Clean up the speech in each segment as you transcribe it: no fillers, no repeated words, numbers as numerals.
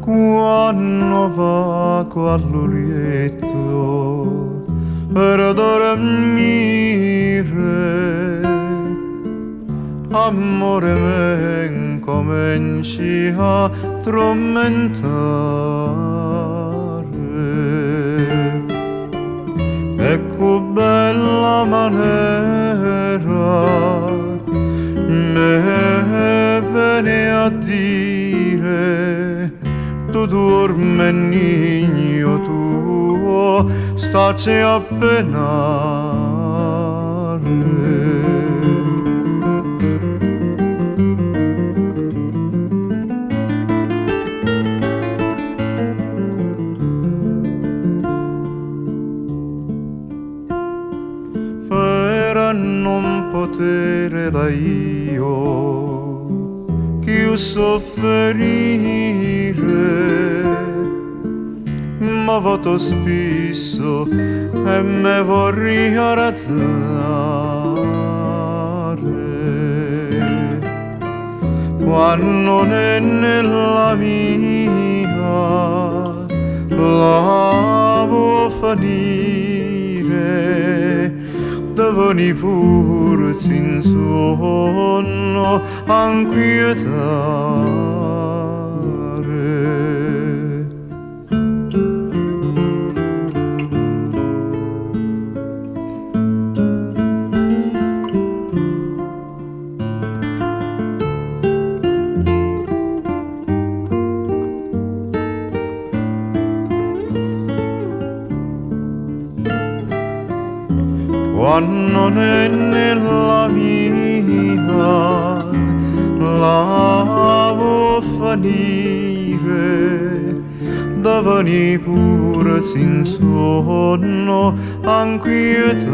Quanno vaco a lu lietto per dormire, amore me incominci a tormentare. E con bella maniera me viene a dire: tu dormi niño tuo, staci a penare. Per non potere da io più soffrire, ma voto spesso e me vorrei arrazzare. Quando nella mia la vuoi finire, te pur sin sonno a inquietare. Quando nella mia la vuoi finire, da venire pure sin sonno a inquietare.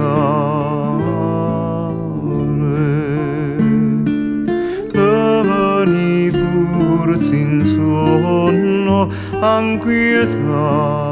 Da venire pure sin sonno a inquietare.